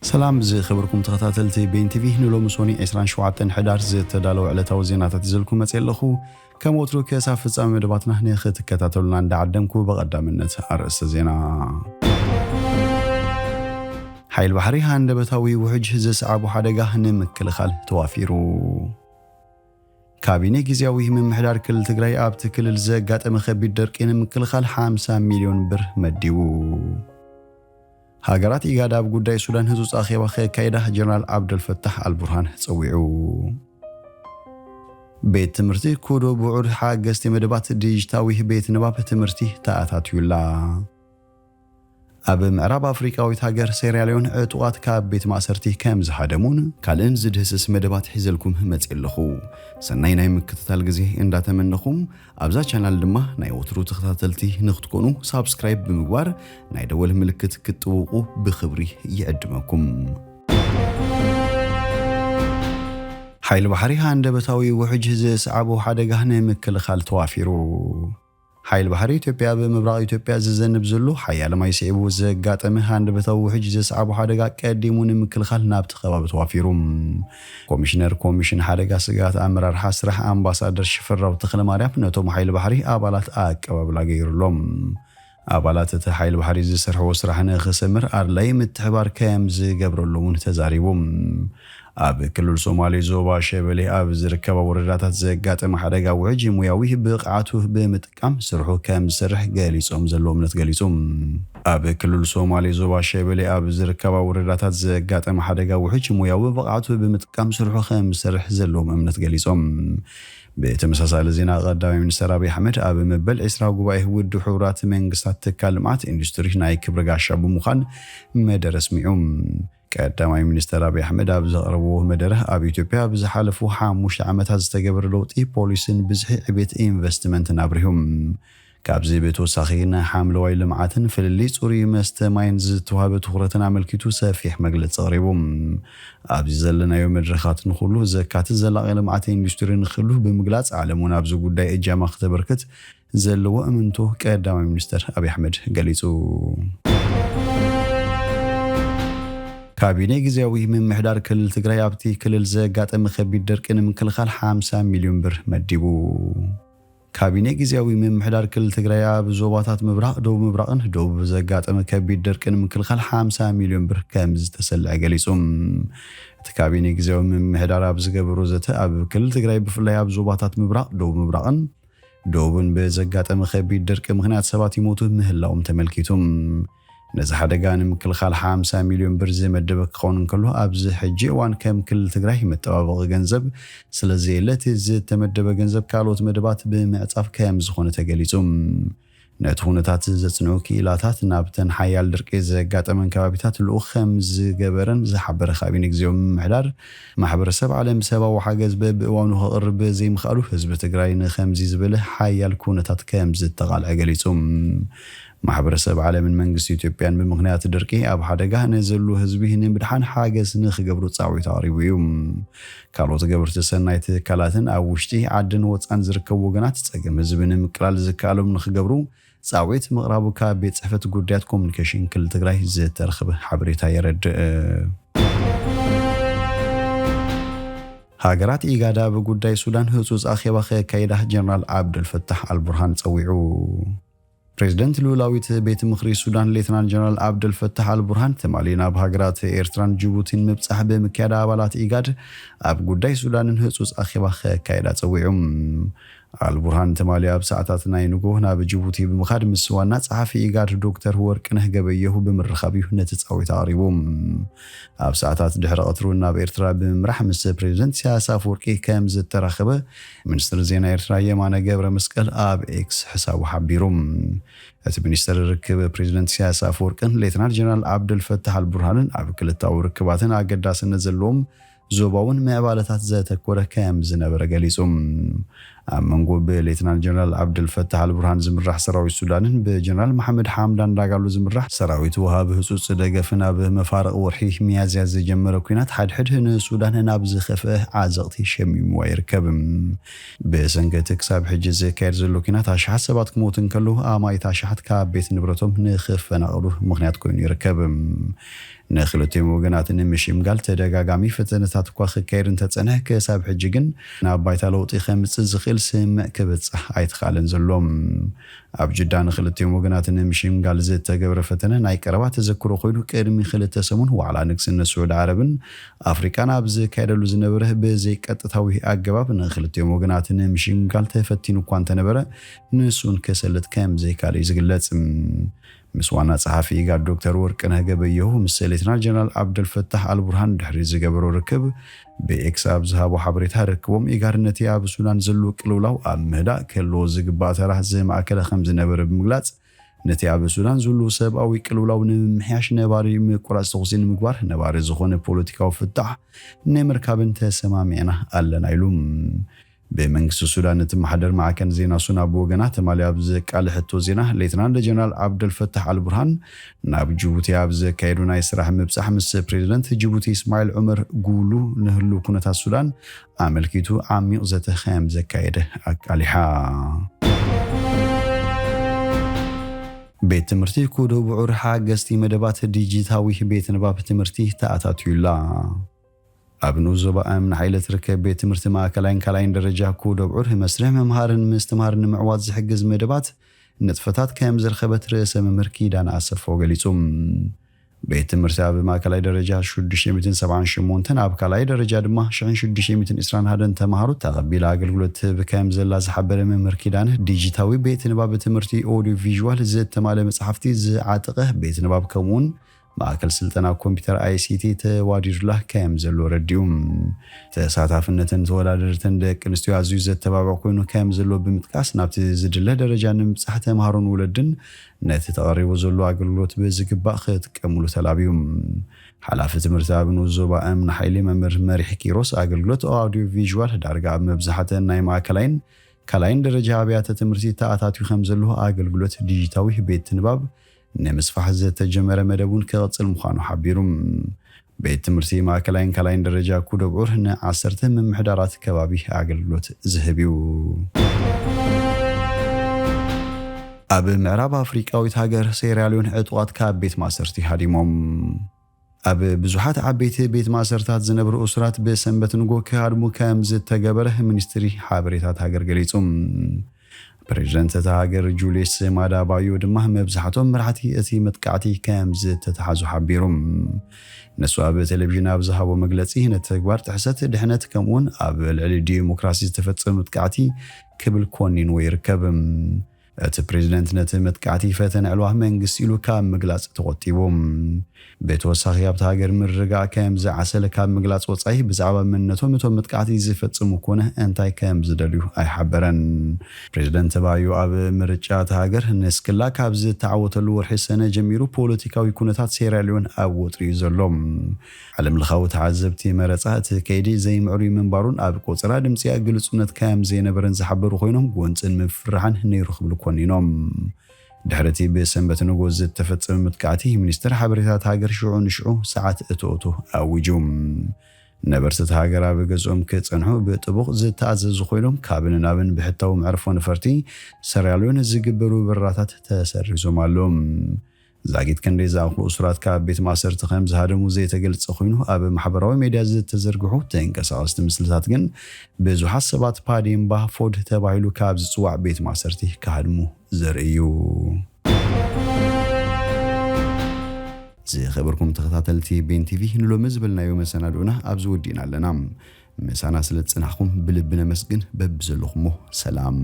ሰላም ዝኸበርኩም ተኸታተልቲ ቤን ቲቪ፣ ንሎሚ ሶኒ ዕስራን ሸውዓተን ሕዳር ዝተዳለወ ዕለታዊ ዜናታት ይዘልኩም መጽእ ኣለኹ። ከም ወትሩ ክሳብ ፍጻመ መደባትና ንኽትከታተሉና እንዳዓደምኩ፣ ብቐዳምነት ኣርእስተ ዜና። ሓይል ባሕሪ ሃንደበታዊ ውሕጅ ዘስዓቦ ሓደጋ ንምክልኻል ተዋፊሩ። ካቢኔ ግዝያዊ ምምሕዳር ክልል ትግራይ ኣብቲ ክልል ዘጋጠመ ከቢድ ደርቂ ንምክልኻል ሓምሳ ሚልዮን ብር መዲቡ። ሃገራት ኢጋድ ኣብ ጉዳይ ሱዳን ህጹጽ ኣኼባ ከካይዳ ጀነራል ዓብደልፈታሕ ኣልቡርሃን ጸዊዑ። ቤት ትምህርቲ ኩዶ ብዑር ሓገዝቲ መደባት ዲጂታዊ ቤት ንባብ ትምህርቲ ተኣታትዩላ። ኣብ ምዕራብ ኣፍሪቃዊት ሃገር ሴራሊዮን ዕጡቓት ካብ ቤት ማእሰርቲ ከም ዝሃደሙን ካልእን ዝድህስስ መደባት ሒዘልኩም መጽእ ኣለኹ። ሰናይ ናይ ምክትታል ግዜ እንዳተመነኹም፣ ኣብዛ ቻናል ድማ ናይ ወትሩ ተኸታተልቲ ንክትኮኑ ሳብስክራይብ ብምግባር ናይ ደወል ምልክት ክትጥውቑ ብኽብሪ ይዕድመኩም። ሓይሊ ባሕሪ ሃንደበታዊ ውሕጅ ዘስዓቦ ሓደጋ ንምክልኻል ተዋፊሩ። ሓይል ባሕሪ ኢትዮጵያ ኣብ ምብራቕ ኢትዮጵያ ዝዘንብ ዘሎ ሓያለ ማይ ስዒቡ ዘጋጠመ ሃንደበታዊ ውሕጅ ዘስዓቦ ሓደጋ ቀዲሙ ንምክልኻል ናብቲ ከባቢ ተዋፊሩ። ኮሚሽነር ኮሚሽን ሓደጋ ስግኣት ኣመራርሓ ስራሕ ኣምባሳደር ሽፈራው ተኽለማርያም ነቶም ሓይል ባሕሪ ኣባላት ኣቀባብላ ገይሩሎም። ኣባላት እቲ ሓይል ባሕሪ ዝሰርሕዎ ስራሕ ንኽሰምር ኣድላይ ምትሕባር ከም ዝገብረሎም እውን ተዛሪቡ። ኣብ ክልል ሶማሌ ዞባ ሸበሌ ኣብ ዝርከባ ወረዳታት ዘጋጠመ ሓደጋ ውሕጅ ሙያዊ ብቕዓቱ ብምጥቃም ስርሑ ከም ዝሰርሕ ገሊጾም ዘለዎም እምነት ገሊጹ። ኣብ ክልል ሶማሌ ዞባ ሸበሌ ኣብ ዝርከባ ወረዳታት ዘጋጠመ ሓደጋ ውሕጅ ሙያዊ ብቕዓቱ ብምጥቃም ስርሑ ከም ዝሰርሕ ዘለዎም እምነት ገሊጾም። ብተመሳሳሊ ዜና፣ ቀዳማይ ሚኒስተር ኣብይ ኣሕመድ ኣብ መበል ዕስራ ጉባኤ ውድብ ሕቡራት መንግስታት ትካል ልምዓት ኢንዱስትሪ ናይ ክብሪ ጋሻ ብምዃን መደረ ኣስሚዑ። ቀዳማይ ሚኒስተር ኣብይ ኣሕመድ ኣብ ዘቕረብዎ መደረ፣ ኣብ ኢትዮጵያ ኣብ ዝሓለፉ ሓሙሽተ ዓመታት ዝተገበረ ለውጢ ፖሊሲን ብዝሒ ዕቤት ኢንቨስትመንትን ኣብሪሁ። ካብዚ ብተወሳኺ ንሓምለዋይ ልምዓትን ፍልልይ ጽሩይ መስተ ማይን ዝተዋህበ ትኹረትን ኣመልኪቱ ሰፊሕ መግለጺ ኣቕሪቡ። ኣብዚ ዘለናዮ መድረኻት ንኹሉ ዘካትት ዘላቒ ልምዓት ኢንዱስትሪ ንክህሉ ብምግላጽ፣ ዓለም እውን ኣብዚ ጉዳይ እጃማ ክተበርክት ዘለዎ እምንቶ ቀዳማይ ሚኒስተር ኣብይ ኣሕመድ ገሊጹ። ካቢኔ ግዝያዊ ምምሕዳር ክልል ትግራይ ኣብቲ ክልል ዘጋጠመ ከቢድ ደርቂ ንምክልኻል ሓምሳ ሚልዮን ብር መዲቡ። ካቢኔ ግዝያዊ ምምሕዳር ክልል ትግራይ ኣብ ዞባታት ምብራቕ፣ ደቡብ ምብራቕን ደቡብ ዘጋጠመ ከቢድ ደርቂ ንምክልኻል ሓምሳ ሚልዮን ብር ከም ዝተሰልዐ ገሊጹ። እቲ ካቢኔ ግዝያዊ ምምሕዳር ኣብ ዝገበሮ ዘተ፣ ኣብ ክልል ትግራይ ብፍላይ ኣብ ዞባታት ምብራቕ፣ ደቡብ ምብራቕን ደቡብን ብዘጋጠመ ከቢድ ደርቂ ምኽንያት ሰባት ይሞቱ ምህላዎም ተመልኪቱ። ነዚ ሓደጋ ንምክልኻል ሓምሳ ሚልዮን ብር ዝመደበ ክኸውን እንከሎ፣ ኣብዚ ሕጂ እዋን ከም ክልል ትግራይ መጠባበቒ ገንዘብ ስለ ዘየለ፣ እቲ ዝተመደበ ገንዘብ ካልኦት መደባት ብምዕጻፍ ከም ዝኾነ ተገሊጹ። ነቲ ኩነታት ዘጽንዑ ክኢላታት ናብተን ሓያል ድርቂ ዘጋጠመን ከባቢታት ልኡኽ ከም ዝገበረን ዝሓበረ ካቢኔ ግዝያዊ ምምሕዳር፣ ማሕበረሰብ ዓለም ሰብኣዊ ሓገዝ በብእዋኑ ከቕርብ ዘይምኽኣሉ ህዝቢ ትግራይ ንኸምዚ ዝበለ ሓያል ኩነታት ከም ዝተቓልዐ ገሊጹ። ማሕበረሰብ ዓለምን መንግስቲ ኢትዮጵያን ብምኽንያት ድርቂ ኣብ ሓደጋ ንዘሎ ህዝቢ ንምድሓን ሓገዝ ንኽገብሩ ጻውዒት ኣቕሪቡ እዩ። ካልኦት ገበርቲ ሰናይ ትካላትን ኣብ ውሽጢ ዓድን ወጻን ዝርከቡ ወገናት ጸገም ህዝቢ ንምቅላል ዝከኣሎም ንኽገብሩ ጻውዒት ምቕራቡ ካብ ቤት ጽሕፈት ጉዳያት ኮሙኒኬሽን ክልል ትግራይ ዝተረኽበ ሓበሬታ የረድእ። ሃገራት ኢጋድ ኣብ ጉዳይ ሱዳን ህጹጽ ኣኼባ ከካይዳ ጀነራል ዓብደልፈታሕ ኣልቡርሃን ጸዊዑ። ፕሬዝደንት ልኡላዊት ቤት ምኽሪ ሱዳን ሌተናል ጀነራል ዓብደልፈታሕ ኣልቡርሃን ትማሊ ናብ ሃገራት ኤርትራን ጅቡቲን ምብጻሕ ብምክያድ፣ ኣባላት ኢጋድ ኣብ ጉዳይ ሱዳንን ህጹጽ ኣኼባ ከካይዳ ጸዊዑ። ኣልቡርሃን ትማሊ ኣብ ሰዓታት ናይ ንግሆ ናብ ጅቡቲ ብምኻድ ምስ ዋና ጸሓፊ ኢጋድ ዶክተር ወርቅነህ ገበየሁ ብምርኻብ እዩ ነቲ ጻዊት ኣቕሪቡ። ኣብ ሰዓታት ድሕሪ ቀትሩ ናብ ኤርትራ ብምምራሕ ምስ ፕሬዝደንት ኢሳያስ ኣፈወርቂ ከም ዝተራኸበ ሚኒስትር ዜና ኤርትራ የማነ ገብረ መስቀል ኣብ ኤክስ ሕሳቡ ሓቢሩ። እቲ ሚኒስትር ርክብ ፕሬዝደንት ኢሳያስ ኣፈወርቅን ሌተናል ጀነራል ዓብደልፈታሕ ኣልቡርሃንን ኣብ ክልታዊ ርክባትን ኣገዳስነት ዘለዎም ዞባውን ምዕባለታት ዘተኮረ ከም ዝነበረ ገሊጹ። ኣብ መንጎ ብሌትናል ጀነራል ዓብደልፈታሕ ኣልቡርሃን ዝምራሕ ሰራዊት ሱዳንን ብጀነራል መሓመድ ሓምዳን ዳጋሎ ዝምራሕ ሰራዊት ወሃቢ ህጹጽ ደገፍን ኣብ መፋርቕ ወርሒ ሚያዝያ ዝጀመረ ኲናት ሓድሕድ ንሱዳን ናብ ዝኸፍአ ዓዘቕቲ ሸሚምዋ ይርከብ። ብሰንኪ እቲ ክሳብ ሕጂ ዝካየድ ዘሎ ኲናት ኣሽሓት ሰባት ክሞቱ እንከለዉ ኣማኢት ኣሽሓት ካብ ቤት ንብረቶም ንኽፈናቐሉ ምኽንያት ኮይኑ ይርከብ። ንክልቲኦም ወገናት ንምሽምጋል ተደጋጋሚ ፈተነታት እኳ ክካየድ እንተጸንሐ፣ ክሳብ ሕጂ ግን ናብ ባይታ ለውጢ ከምጽእ ዝኽእል ስምምዕ ክብጻሕ ኣይተኻእለን ዘሎ። ኣብ ጅዳ ንክልቲኦም ወገናት ንምሽምጋል ዝተገብረ ፈተነ ናይ ቀረባ ተዘክሮ ኮይኑ፣ ቅድሚ ክልተ ሰሙን ዋዕላ ንግስነት ስዑዲ ዓረብን ኣፍሪቃን ኣብ ዝካየደሉ ዝነበረ ብዘይቀጥታዊ ኣገባብ ንክልቲኦም ወገናት ንምሽምጋል ተፈቲኑ እኳ እንተነበረ፣ ንሱን ክሰልጥ ከም ዘይካል እዩ ዝግለጽ። ምስ ዋና ጸሓፊ ኢጋድ ዶክተር ወርቅነህ ገበየሁ፣ ምስ ሌተናል ጀነራል ዓብደልፈታሕ ኣልቡርሃን ድሕሪ ዝገበሮ ርክብ፣ ብኤክስ ኣብ ዝሃቦ ሓበሬታ፣ ርክቦም ኢጋድ ነቲ ኣብ ሱዳን ዘሎ ቅልውላው ኣብ ምህዳእ ክህልዎ ዝግባእ ተራ ዝማእከለ ከም ዝነበረ ብምግላጽ፣ ነቲ ኣብ ሱዳን ዘሎ ሰብኣዊ ቅልውላው ንምምሕያሽ ነባሪ ምቁራጽ ተኹሲ ንምግባር ነባሪ ዝኾነ ፖለቲካዊ ፍታሕ ንምርካብን ተሰማሚዕና ኣለና ኢሉ። ብመንግስቲ ሱዳን እትመሓደር ማዕከን ዜና ሱና ብወገና፣ ትማሊ ኣብ ዘቃለሐቶ ዜና፣ ሌተናንት ጀነራል ዓብደልፈታሕ ኣልቡርሃን ናብ ጅቡቲ ኣብ ዘካየዱ ናይ ስራሕ ምብጻሕ ምስ ፕሬዚደንት ጅቡቲ እስማዒል ዑመር ጉሉ ንህሉ ኩነታት ሱዳን ኣመልኪቱ ዓሚቕ ዘተ ከም ዘካየደ ኣቃሊሓ። ቤት ትምህርቲ ኩዶ ብዑር ሓገዝቲ መደባት ዲጂታዊ ቤት ንባብ ትምህርቲ ተኣታትዩላ። ኣብ ንኡስ ዞባ እምኒ ሓይለ ትርከብ ቤት ትምህርቲ ማእከላይን ካልኣይን ደረጃ ኩዶ ብዑር መስርሕ ምምሃርን ምስትምሃርን ንምዕዋት ዝሕግዝ መደባት ንጥፈታት ከም ዝረኸበት ርእሰ መምህር ኪዳነ ኣሰፋው ገሊጹ። ቤት ትምህርቲ ኣብ ማእከላይ ደረጃ ሽዱሽተ ሚእትን ሰብዓን ሸሞንተን፣ ኣብ ካልኣይ ደረጃ ድማ ሽሕን ሽዱሽተ ሚእትን ዕስራን ሓደን ተምሃሮ ተቐቢላ ኣገልግሎት ትህብ ከም ዘላ ዝሓበረ መምህር ኪዳነ፣ ዲጂታዊ ቤት ንባብ ትምህርቲ ኦዲዮ ቪዥዋል፣ ዝተማለ መጽሓፍቲ ዝዓጠቐ ቤት ንባብ ከምኡውን ማእከል ስልጠና ኮምፒውተር ኣይሲቲ ተዋዲዱላ ከም ዘሎ ረዲኡ። ተሳታፍነትን ተወዳደርትን ደቂ ኣንስትዮ ኣዝዩ ዘተባብዕ ኮይኑ ከም ዘሎ ብምጥቃስ፣ ናብቲ ዝድለ ደረጃ ንምብጻሕ ተምሃሮን ወለድን ነቲ ተቐሪቡ ዘሎ ኣገልግሎት ብዝግባእ ክጥቀምሉ ተላብዩ። ሓላፊ ትምህርቲ ኣብ ንኡስ ዞባ እምኒ ሓይሊ መምህር መሪሕ ኪሮስ፣ ኣገልግሎት ኣውዲዮ ቪዥዋል ዳርጋ ኣብ መብዛሕተን ናይ ማእከላይን ካልኣይን ደረጃ ኣብያተ ትምህርቲ ተኣታትዩ ከም ዘሎ፣ ኣገልግሎት ዲጂታዊ ቤት ንባብ ንምስፋሕ ዝተጀመረ መደብ እውን ክቕጽል ምዃኑ ሓቢሩ። ቤት ትምህርቲ ማእከላይን ካልኣይን ደረጃ ኩደብዑር ንዓሰርተ ምምሕዳራት ከባቢ ኣገልግሎት ዝህብ እዩ። ኣብ ምዕራብ ኣፍሪቃዊት ሃገር ሴራልዮን ዕጡቓት ካብ ቤት ማእሰርቲ ሃዲሞም። ኣብ ብዙሓት ዓበይቲ ቤት ማእሰርታት ዝነብሩ እሱራት ብሰንበት ንጎ ክሃድሙ ከም ዝተገበረ ሚኒስትሪ ሓበሬታት ሃገር ገሊጹ። ፕሬዚደንት እታ ሃገር ጁልየስ ማዳ ባዮ ድማ መብዛሕቶም መራሕቲ እቲ መጥቃዕቲ ከም ዝተተሓዙ ሓቢሩ። ንሱ ኣብ ቴሌቪዥን ኣብ ዝሃቦ መግለጺ፣ ነቲ ተግባር ጥሕሰት ድሕነት ከምኡውን ኣብ ልዕሊ ዲሞክራሲ ዝተፈጸመ መጥቃዕቲ ክብል ኮኒንዎ ይርከብ። እቲ ፕሬዚደንት ነቲ መጥቃዕቲ ፈተነ ዕልዋ መንግስቲ ኢሉ ካብ ምግላጽ ተቖጢቡ። ብተወሳኺ ኣብታ ሃገር ምርግጋእ ከም ዝዓሰለ ካብ ምግላጽ ወጻኢ ብዛዕባ መንነቶም እቶም መጥቃዕቲ ዝፈጽሙ ኮነ እንታይ ከም ዝደልዩ ኣይሓበረን። ፕሬዚደንት ባዮ ኣብ ምርጫ እታ ሃገር ንስክላ ካብ ዝተዓወተሉ ወርሒ ሰነ ጀሚሩ ፖለቲካዊ ኩነታት ሴራሊዮን ኣብ ወጥሪ እዩ ዘሎ። ዓለም ለኻዊ ተዓዘብቲ መረጻ እቲ ከይዲ ዘይምዕሩይ ምንባሩን ኣብ ቆጸራ ድምጺ ግልጹነት ከም ዘይነበረን ዝሓበሩ ኮይኖም፣ ጎንጽን ምፍርራሕን ነይሩ ክብሉ ኮኒኖም። ድሕሪ እቲ ብሰንበት ንጎ ዝተፈጸመ መጥቃዕቲ፣ ሚኒስትር ሓበሬታት ሃገር ሽዑ ንሽዑ ሰዓት እቶ እቶ ኣዊጁ። ነበርቲ እታ ሃገር ኣብ ገዝኦም ክጸንሑ ብጥቡቕ ዝተኣዘዙ ኮይኖም፣ ካብን ናብን ብሕታዊ መዕርፎ ነፈርቲ ሰራልዮን ዝግበሩ በረራታት ተሰሪዞም ኣለዉ። ዛጊት ክንደይ ዝኣኽሉ እሱራት ካብ ቤት ማእሰርቲ ከም ዝሃደሙ ዘይተገልጸ ኮይኑ፣ ኣብ ማሕበራዊ ሜድያ ዝተዘርግሑ ተንቀሳቐስቲ ምስልታት ግን ብዙሓት ሰባት ፓዴምባ ፎድ ተባሂሉ ካብ ዝጽዋዕ ቤት ማእሰርቲ ክሃድሙ ዘርኢ እዩ። ዝኸበርኩም ተኸታተልቲ ቤን ቲቪ፣ ንሎሚ ዝበልናዮ መሰናድኦና ኣብዚ ወዲእና ኣለና። ምሳና ስለ ዝጸናሕኩም ብልቢ ነመስግን። በብዘለኹሞ ሰላም።